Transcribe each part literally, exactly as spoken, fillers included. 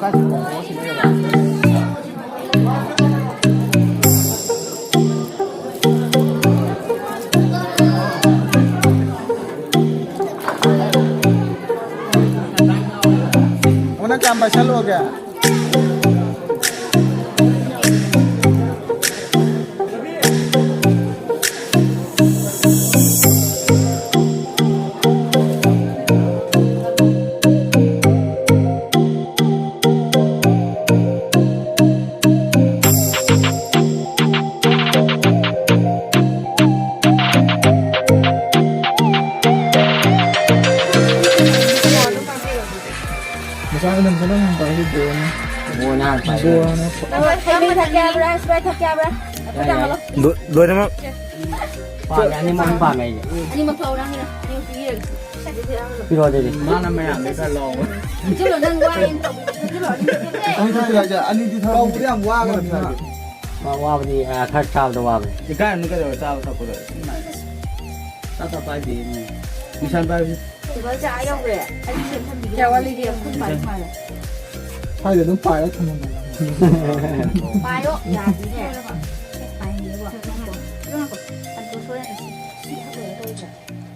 ꯑꯣ, ꯅꯪ ꯀꯌꯥꯝ ꯄꯥꯏꯁꯜꯂꯨꯔꯒꯦ? ꯃꯆꯥ ꯑꯗꯨꯝ ꯆꯠꯂꯝ ꯇꯥꯔꯗꯤ ꯕꯣꯔꯅꯤ꯫ ꯕꯣꯔꯅ ꯍꯥꯟꯅ ꯄꯥꯏ꯫ ꯕꯣꯔꯅ ꯄ- ꯍꯩ ꯃꯍꯤ ꯊꯛꯀꯦ ꯍꯥꯏꯕ꯭ꯔꯥ? ꯁꯤꯄꯥꯏ ꯊꯛꯀꯦ ꯍꯥꯏꯕ꯭ꯔꯥ? ꯈꯨꯗꯥꯡ ꯍꯜꯂꯣ꯫ ꯂꯣ-, ꯂꯣꯏꯅꯃꯛ꯫ ꯄꯥꯝꯃꯦ, ꯑꯅꯤꯃꯛ ꯑꯗꯨꯝ ꯄꯥꯝꯃꯦ ꯑꯩꯗꯤ꯫ ꯑꯅꯤꯃꯛ ꯊꯛꯑꯣ, ꯅꯪꯒꯤꯅ꯫ ꯑꯅꯤꯃꯛ ꯄꯤꯔꯒꯦ꯫ ꯄꯤꯔꯛꯑꯣ ꯑꯗꯨꯗꯤ꯫ ꯃꯥꯅ ꯃꯌꯥꯝꯗꯩ ꯈꯔ ꯂꯧ꯫ ꯊꯛꯆꯤꯜꯂꯣ, ꯅꯪ ꯋꯥꯏꯅ ꯇꯧꯕꯗꯣ ꯊꯛꯆꯤꯜꯂꯣ, ꯑꯅꯤꯃꯛ ꯄꯤꯔꯒꯦ꯫ ꯑꯅꯤ ꯊꯛꯆꯤꯜꯂꯣ, ꯑꯅꯤꯗꯤ ꯊꯛꯑꯣ꯫ ꯇꯧꯕꯗꯤ ꯌꯥꯝ ꯋꯥꯒꯗꯕꯅꯤ꯫ ꯃꯥ ꯋꯥꯕꯗꯤ, ꯑ, ꯈꯔ ꯆꯥꯕꯗ ꯋꯥꯕꯅꯤ꯫ ꯏꯀꯥꯏꯔꯝꯅꯤ ꯀꯩꯗꯧꯔꯦ ꯆꯥꯕ ꯊꯛꯄꯗ? ꯆꯥ ꯊꯛꯄ ꯍꯥꯏꯗꯦ ꯃꯤ꯫ ꯅꯤꯁꯥꯟ ꯄꯥꯏꯕꯁꯤ꯫ ꯇꯦꯕꯜꯁꯦ ꯑꯥ ꯌꯧꯈ꯭ꯔꯦ꯫ ꯑꯩ ꯁꯦꯝ ꯊꯝꯕꯤꯒꯦ꯫ ꯀꯌꯥ ꯋꯥꯠꯂꯤꯒꯦ? ꯑꯩꯈꯣꯏ ꯄꯥꯏ ꯃꯥꯜꯂꯦ꯫ ꯁ꯭ꯋꯥꯏꯗ ꯑꯗꯨꯝ ꯄꯥꯏꯔ ꯊꯝꯃꯝꯃꯣ꯫ ꯄꯥꯏꯌꯣ, ꯌꯥꯗꯦꯅꯦ꯫ ꯄꯥꯏꯅꯤꯡꯉꯦꯕ꯫ ꯑꯗꯨ ꯁꯣꯏꯔꯦ꯫ ꯁꯤ ꯍꯥꯞꯄꯒ ꯇꯧꯗ꯭ꯔꯥ?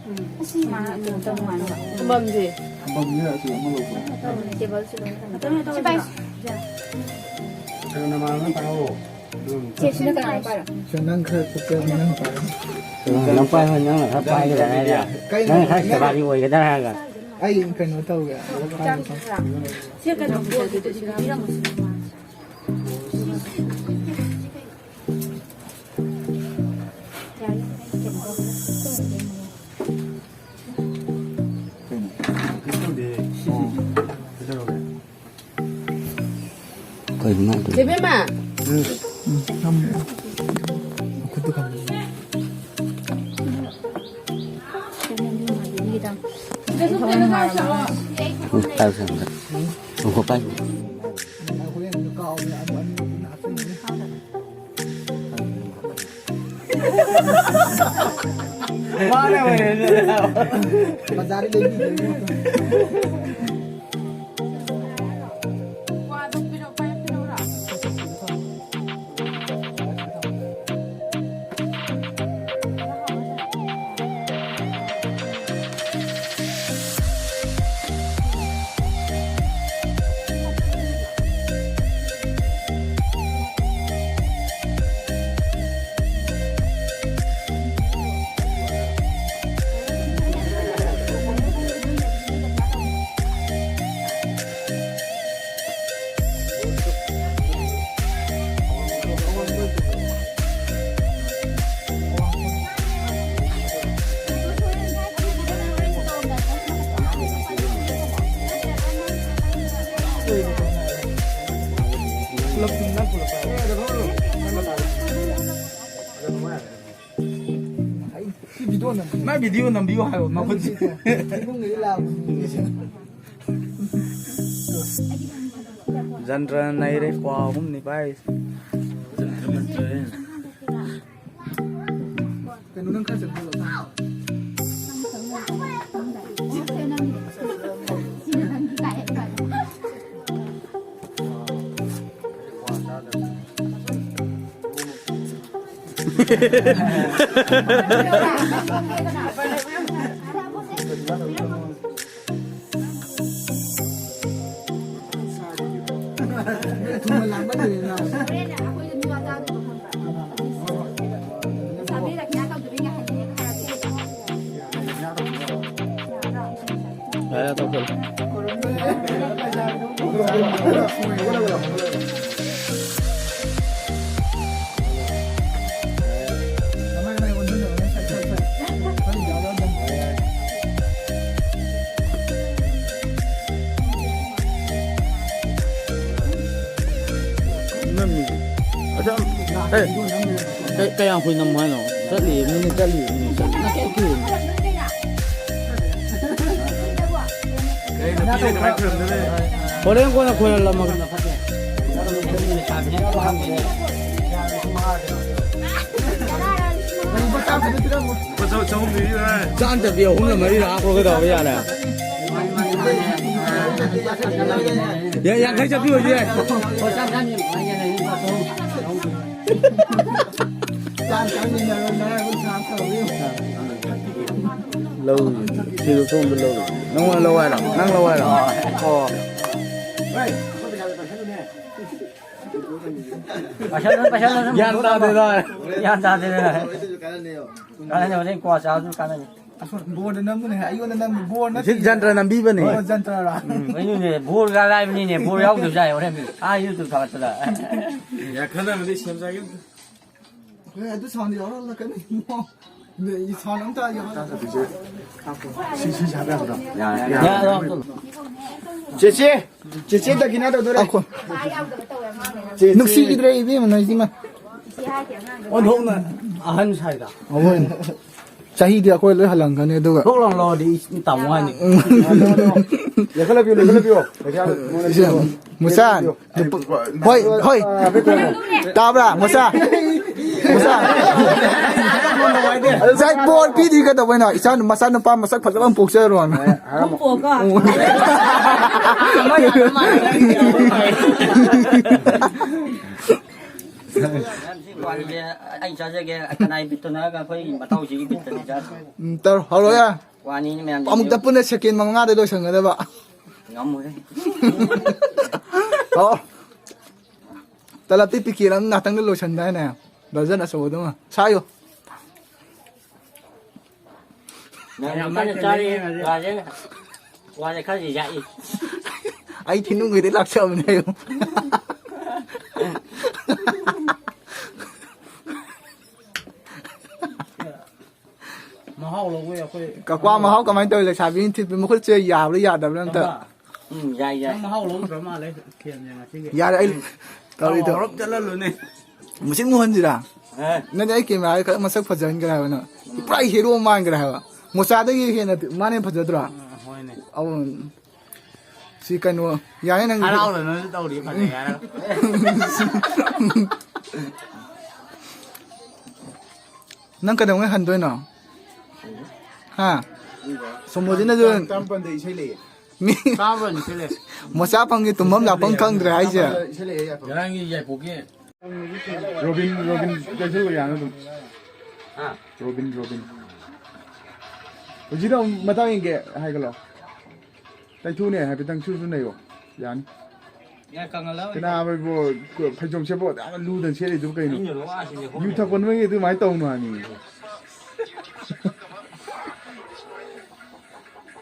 ꯎꯝ꯫ ꯑꯁꯤ ꯃꯥ ꯑꯗꯨꯝ ꯇꯧ ꯃꯥꯜꯂꯦ꯫ ꯊꯝꯐꯝꯁꯦ꯫ ꯊꯝꯐꯝꯁꯦ ꯑꯁꯤ ꯑꯃ ꯂꯧꯊꯣꯛꯑꯣ꯫ ꯇꯦꯕꯜꯁꯦ ꯂꯣꯏ ꯊꯝꯃꯦ꯫ ꯁꯤ ꯄꯥꯏꯁꯤ꯫ ꯀꯩꯅꯣ ꯅꯃꯥꯟꯅꯕꯅ ꯄꯥꯏꯍꯧꯔꯣ꯫ ꯆꯦ, ꯁꯤꯅ ꯀꯅꯥꯅ ꯄꯥꯏꯔꯣ? ꯁꯤ ꯅꯪ ꯈꯔ ꯆꯨꯞꯄꯦ, ꯅꯪ ꯄꯥꯏꯔꯣ꯫ ꯅꯪ ꯄꯥꯏ ꯍꯣꯏ, ꯅꯪꯅ ꯈꯔ ꯄꯥꯏꯒꯗ꯭ꯔꯥ ꯍꯥꯏꯔꯒ꯫ ꯀꯩꯅꯣ? ꯅꯪꯅ ꯈꯔ ꯁꯦꯕꯥꯔꯤ ꯑꯣꯏꯒꯗ꯭ꯔꯥ ꯍꯥꯏꯔꯒ꯫ ꯑꯩ ꯀꯩꯅꯣ ꯇꯧꯒꯦ꯫ ꯁꯤ ꯀꯩꯅꯣ ꯕꯣꯜꯒꯤꯗꯣ ꯁꯤꯗ ꯄꯤꯔꯝꯃꯣ꯫ ꯀꯩꯅꯣ? ꯀꯩꯁꯨ ꯇꯧꯗꯦ꯫ ꯀꯩꯗꯧꯔꯒꯦ? ꯀꯩꯅꯣ ꯃꯥ ꯇꯧꯔꯤꯁꯦ? ꯆꯦꯕꯦꯝꯃ! ꯎꯝ, ꯊꯝꯃꯦ꯫ ꯈꯨꯠꯇꯨ ꯈꯝꯃꯦ꯫ ꯎꯝ, ꯄꯥꯏꯌꯨ, ꯁꯦ, ꯑꯝꯇ꯫ ꯉꯥꯏꯈꯣ, ꯄꯥꯏꯌꯨ꯫ ꯍꯣꯔꯦꯟ ꯀꯥꯎꯕꯅꯦ, ꯑꯗꯨ ꯑꯅꯤꯃꯛ ꯄꯨꯟꯅ ꯍꯥꯞꯆꯤꯟꯒꯅꯤ꯫ ꯃꯥꯅ ꯑꯣꯏꯔꯦ꯫ ꯕꯖꯥꯔꯗ ꯂꯩꯕꯤꯗ꯭ꯔꯦ꯫ ꯃꯥꯏ ꯚꯤꯗꯤꯑꯣ ꯅꯝꯕꯤꯌꯨ ꯍꯥꯏꯕ ꯃꯈꯨꯠꯁꯦ꯫ ꯏꯕꯨꯡꯒꯤꯗꯤ ꯂꯥꯛꯑꯕꯅꯤ꯫ ꯖꯟꯇ꯭ꯔꯅ ꯅꯩꯔꯦ, ꯀ꯭ꯋꯥ ꯑꯍꯨꯝꯅꯤ ꯄꯥꯏꯔꯤꯁꯦ꯫ ꯀꯩꯅꯣ ꯅꯪ ꯈꯔ ꯆꯠꯈ꯭ꯔꯣ꯫ ꯌꯥꯔꯦ, ꯇꯧꯁꯜꯂꯣ꯫ ꯅꯝꯃꯤꯁꯦ꯫ ꯑꯁ, ꯑꯦ, ꯀꯩ-, ꯀꯌꯥꯝ ꯀꯨꯏꯅ ꯅꯝꯃꯣ ꯍꯥꯏꯅꯣ? ꯆꯠꯂꯤ, ꯃꯤꯅꯤꯠ ꯆꯠꯂꯤ, ꯃꯤꯅꯤꯠ ꯆꯠꯂꯤ꯫ ꯅꯠꯇꯦ, ꯀꯨꯏꯔꯦ꯫ ꯍꯣꯔꯦꯟ ꯀꯣꯟꯅ ꯈꯣꯏꯍꯜꯂꯝꯃꯒꯦ꯫ ꯆꯥꯝ ꯆꯠꯄꯤ ꯑꯍꯨꯝꯂ ꯃꯔꯤꯔ ꯍꯥꯞꯈ꯭ꯔꯣ, ꯀꯩꯗꯧꯕ ꯌꯥꯔꯦ? ꯌꯥ-, ꯌꯥꯡꯈꯩ ꯆꯠꯄꯤ ꯑꯣꯏꯁꯨ ꯌꯥꯏ꯫ ꯂꯧ, ꯁꯤꯗ ꯁꯣꯝꯗ ꯂꯧ꯫ ꯅꯪꯉꯣꯟꯗ ꯂꯧ ꯍꯥꯏꯔꯣ? ꯅꯪ ꯂꯧ ꯍꯥꯏꯔꯣ? ꯑꯣ꯫ ꯄꯩꯁꯥ ꯂꯣꯏ, ꯄꯩꯁꯥ ꯂꯣꯏ꯫ ꯒ꯭ꯌꯥꯟ ꯇꯥꯗꯦꯗ꯫ ꯒ꯭ꯌꯥꯟ ꯇꯥꯗꯦꯗ꯫ ꯀꯥꯟꯅꯗꯦ, ꯍꯣꯔꯦꯟ ꯀ꯭ꯋꯥ ꯆꯥꯕꯁꯨ ꯀꯥꯟꯅꯅꯤ꯫ ꯑꯁꯣꯝ ꯕꯣꯔꯗ ꯅꯝꯕꯅꯦ, ꯑꯩꯉꯣꯟꯗ ꯅꯝꯕ ꯕꯣꯔ ꯅꯠꯇꯦ꯫ ꯁꯤ ꯖꯟꯇ꯭ꯔ ꯅꯝꯕꯤꯕꯅꯦ꯫ ꯑꯣ, ꯖꯟꯇ꯭ꯔꯔꯥ? ꯎꯝ, ꯑꯩꯁꯨꯅꯦ, ꯕꯣꯔꯒ ꯂꯥꯏꯕꯅꯤꯅꯦ, ꯕꯣꯔ ꯌꯥꯎꯗꯕꯁꯨ ꯌꯥꯏ ꯍꯣꯔꯦꯟ ꯃꯤ꯫ ꯑꯥ, YouTube ꯊꯥꯒꯠꯄꯗ꯫ ꯌꯥ, ꯈꯟꯅꯕꯗꯤ ꯁꯦꯝꯖꯒꯦ꯫ ꯍꯣꯏ, ꯑꯗꯨ ꯁꯥꯎꯟꯗ ꯌꯥꯎꯔꯛꯂꯛꯀꯅꯤ꯫ ꯁꯥꯎꯟ ꯑꯝꯇ ꯌꯥꯎꯔꯛꯂꯛꯀꯅꯤ꯫ ꯁꯤ, ꯁꯤ ꯍꯥꯞꯄ ꯌꯥꯒꯗ꯭ꯔꯣ? ꯌꯥꯔꯦ, ꯌꯥꯔꯦ꯫ ꯌꯥꯔꯦ, ꯌꯥꯔꯦ꯫ ꯆꯦꯆꯦ, ꯆꯦꯆꯦ ꯗꯈꯤꯅꯥ ꯇꯧꯗꯣꯔꯦ꯫ ꯑꯩꯈꯣꯏ ꯆꯦꯆꯦ꯫ ꯅꯨꯡꯁꯤꯈꯤꯗ꯭ꯔꯦ ꯏꯕꯦꯝꯃ ꯅꯣꯏꯁꯤꯃ꯫ ꯑꯣꯟꯊꯣꯛꯅ ꯑꯍꯟ ꯁꯥꯏꯗ꯫ ꯑꯋꯣꯏ꯫ ꯆꯍꯤꯗꯤ ꯑꯩꯈꯣꯏ ꯂꯣꯏ ꯍꯜꯂꯝꯒꯅꯤ ꯑꯗꯨꯒ꯫ ꯊꯣꯛ ꯂꯥꯎ ꯂꯥꯎꯗꯤ ꯏꯁ ꯇꯥꯃꯣ ꯍꯥꯏꯅꯤ꯫ ꯂꯦꯞꯈꯠꯂꯨ, ꯂꯦꯞꯈꯠꯂꯨ꯫ ꯃꯨꯁꯥ, ꯍꯣꯏ, ꯍꯣꯏ꯫ ꯇꯥꯕ꯭ꯔꯥ, ꯃꯨꯁꯥ? ꯃꯨꯁꯥ꯫ ꯉꯁꯥꯏ ꯕꯣꯔ ꯄꯤꯗꯤ ꯀꯩꯗꯧꯕꯩꯅꯣ? ꯏꯆꯥ ꯃꯆꯥꯅꯨꯄꯥ ꯃꯁꯛ ꯐꯖꯕ ꯑꯃ ꯄꯣꯛꯆꯔꯣꯅ꯫ ꯄꯣꯛꯑꯒ꯫ ꯋꯥꯔꯤꯁꯦ ꯑꯩ ꯆꯥꯖꯒꯦ, ꯀꯅꯥꯏ ꯕꯤꯠꯇꯅꯣ ꯍꯥꯏꯔꯒ ꯑꯩꯈꯣꯏ ꯃꯇꯥꯎꯁꯤꯒꯤ ꯕꯤꯠꯇꯅꯤ ꯆꯥꯗꯣꯏꯁꯦ꯫ ꯎꯝ, ꯇꯧꯔꯣ, ꯍꯧꯔꯣ ꯌꯥ꯫ ꯋꯥꯅꯤꯅꯦ ꯃꯌꯥꯝ ꯑꯃꯨꯛꯇ ꯄꯨꯟꯅ ꯁꯦꯀꯦꯟ ꯃꯉꯥꯗ ꯂꯣꯏꯁꯟꯒꯗꯕ꯫ ꯉꯝꯃꯣꯏꯍꯦ꯫ ꯑꯣ꯫ ꯇꯂꯞꯇꯤ ꯄꯤꯀꯦꯠ ꯑꯃ ꯉꯥꯛꯇꯪꯗ ꯂꯣꯏꯁꯟꯗꯥꯏꯅꯦ? ꯗꯔꯖꯟ ꯑꯆꯧꯕꯗꯨꯃ꯫ ꯁꯥꯏꯌꯨ꯫ ꯃꯌꯥꯝ ꯃꯌꯥꯝ ꯀꯟꯅ ꯃꯥꯏ ꯆꯥꯔꯤ, ꯀꯩꯅꯣ ꯋꯥꯁꯦ, ꯋꯥꯁꯦ ꯈꯔꯗꯤ ꯌꯥꯛꯏ꯫ ꯑꯩ ꯊꯤꯅꯨꯡꯒꯤꯗꯤ ꯂꯥꯛꯆꯕꯅꯦ ꯑꯌꯨꯛ꯫ ꯃꯍꯥꯎ ꯂꯧꯕ ꯑꯩꯈꯣꯏ ꯀꯀ꯭ꯋꯥ ꯃꯍꯥꯎ ꯀꯃꯥꯏꯅ ꯇꯧꯋꯤ? ꯂꯩꯁꯥꯕꯤꯅ ꯊꯤꯠꯄꯤ ꯃꯈꯨꯠꯁꯦ ꯌꯥꯕ꯭ꯔꯥ ꯌꯥꯗꯕ꯭ꯔꯥ ꯑꯝꯇ? ꯎꯝ, ꯌꯥꯏ, ꯌꯥꯏ꯫ ꯅꯪ ꯃꯍꯥꯎ ꯂꯧꯗ꯭ꯔ ꯃꯥꯜꯂꯦ ꯈꯦꯝꯁꯦ ꯉꯁꯤꯒꯤ꯫ ꯌꯥꯔꯦ, ꯑꯩ ꯇꯧꯔꯤꯗꯣ꯫ ꯍꯧꯔꯞ ꯆꯠꯍꯜꯂꯨꯅꯦ꯫ ꯃꯨꯁꯤꯟ ꯃꯨꯍꯟꯁꯤꯔꯥ? ꯑꯦ꯫ ꯅꯠꯇꯦ, ꯑꯩ ꯀꯦꯃꯦꯔꯥꯗ ꯈꯔ ꯃꯁꯛ ꯐꯖꯍꯟꯈ꯭ꯔꯦ ꯍꯥꯏꯕ ꯅꯪ꯫ ꯄꯨꯔꯥ ꯍꯦꯔꯣ ꯃꯥꯟꯈ꯭ꯔꯦ ꯍꯥꯏꯕ꯫ ꯃꯣꯆꯥꯗꯒꯤ ꯍꯦꯟꯅ ꯃꯥꯅ ꯍꯦꯟꯅ ꯐꯖꯗ꯭ꯔꯣ? ꯑ, ꯍꯣꯏꯅꯦ꯫ ꯑꯧ꯫ ꯁꯤ ꯀꯩꯅꯣ, ꯌꯥꯔꯦ ꯅꯪ꯫ ꯍꯔꯥꯎꯗꯅꯁꯨ ꯇꯧꯔꯤ, ꯐꯖꯩ ꯍꯥꯏꯔꯒ꯫ ꯅꯪ ꯀꯩꯗꯧꯉꯩ ꯍꯟꯗꯣꯏꯅꯣ? ꯍꯥ? ꯁꯣꯃꯣꯖꯤꯠꯅꯁꯨ ꯇꯥꯡ ꯇꯔꯥꯃꯥꯄꯟꯗ ꯏꯁꯩ ꯂꯩꯌꯦ꯫ ꯃꯤ ꯇꯔꯥꯃꯥꯄꯟ ꯏꯁꯩ ꯂꯩ꯫ ꯃꯣꯆꯥ ꯐꯪꯉꯤ ꯇꯨꯝꯐꯝ ꯂꯥꯛꯐꯝ ꯈꯪꯗ꯭ꯔꯦ ꯍꯥꯏꯁꯦ꯫ ꯏꯁꯩ ꯂꯩꯌꯦ, ꯌꯥꯏꯐꯕ꯫ ꯉꯔꯥꯡꯒꯤ ꯌꯥꯏꯄꯣꯛꯀꯤ꯫ ꯔꯣꯕꯤꯟ, ꯔꯣꯕꯤꯟ ꯇꯩꯁꯜꯂꯣ ꯌꯥꯅꯤ ꯑꯗꯨꯝ꯫ ꯍꯥ? Robin, robin. ꯍꯧꯖꯤꯛꯇ ꯑꯃꯨꯛ ꯃꯇꯥꯡ ꯌꯦꯡꯒꯦ ꯍꯥꯏꯒꯠꯂꯣ꯫ ꯇꯩꯊꯣꯛꯅꯦ ꯍꯥꯏꯐꯦꯠꯇꯪ ꯁꯨꯔ ꯁꯨꯔ ꯅꯩꯌꯣ꯫ ꯌꯥꯅꯤ꯫ ꯌꯥ, ꯀꯪꯍꯜꯂꯣ꯫ ꯀꯅꯥꯕ ꯏꯕꯣ, ꯐꯩꯖꯣꯝ ꯁꯦꯠꯄ ꯑꯗꯥ ꯂꯨꯗꯅ ꯁꯦꯠꯂꯤꯗꯨꯕꯨ ꯀꯩꯅꯣ? ꯑꯩꯅ ꯂꯣꯛ ꯋꯥꯁꯤꯅꯦ, ꯌꯨ ꯊꯛꯄ ꯅꯣꯏꯒꯤ ꯑꯗꯨꯃꯥꯏꯅ ꯇꯧꯅꯨ ꯍꯥꯏꯕꯅꯤ꯫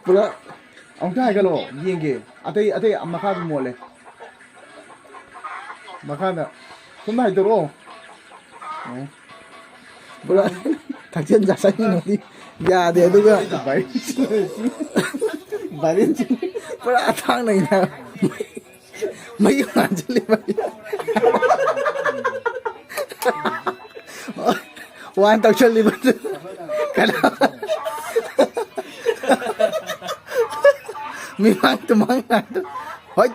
ꯄꯨꯔꯥ ꯑꯃꯨꯛꯇ ꯍꯥꯏꯒꯠꯂꯣ, ꯌꯦꯡꯒꯦ꯫ ꯑꯇꯩ, ꯑꯇꯩ ꯃꯈꯥꯗ ꯃꯣꯠꯂꯦ꯫ ꯃꯈꯥꯗ ꯁꯣꯝꯗ ꯍꯥꯏꯗꯣꯔꯛꯑꯣ꯫ ꯑꯣ꯫ ꯄꯨꯔꯥ ꯊꯛꯆꯤꯟ ꯆꯥꯁꯤꯟꯒꯤꯅꯗꯤ ꯌꯥꯗꯦ꯫ ꯑꯗꯨꯒ ꯚꯥꯏꯔꯦꯟ ꯆꯤꯡ-, ꯚꯥꯏꯔꯦꯟ ꯆꯤꯡ-, ꯄꯨꯔꯥ ꯑꯊꯥꯡꯅꯩꯅ ꯃꯩ ꯉꯥꯟꯁꯤꯜꯂꯤ, ꯃꯩ꯫ ꯋꯥꯟ ꯇꯧꯁꯜꯂꯤꯕꯗꯨ꯫ ꯀꯅꯥ? ꯃꯤꯃꯥꯡ ꯇꯨꯃꯥꯡ ꯉꯥꯛꯇ꯫ ꯍꯣꯏ,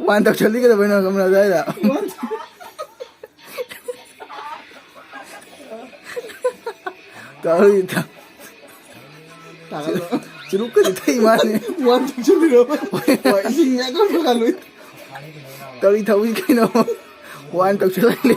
ꯋꯥꯟ ꯇꯧꯁꯜꯂꯤ ꯀꯩꯗꯧꯕꯩꯅꯣ ꯀꯝꯔ ꯑꯗꯨꯋꯥꯏꯗ? ꯇꯧꯔꯤ ꯊ-, ꯇꯥꯒꯠꯂꯣ꯫ ꯆꯨꯔꯨꯞꯀꯗꯤ ꯊꯛꯏ ꯃꯥꯅꯤ꯫ ꯋꯥꯟ ꯇꯧꯁꯜꯂꯤꯔꯣ? ꯍꯣꯏ, ꯏꯁꯤꯡ ꯃꯌꯥꯝ ꯀꯟ ꯊꯛꯍꯜꯂꯨꯏ꯫ ꯇꯧꯔꯤ ꯊꯧꯏ ꯀꯩꯅꯣ? ꯋꯥꯟ ꯇꯧꯁꯜꯂꯛꯂꯦ꯫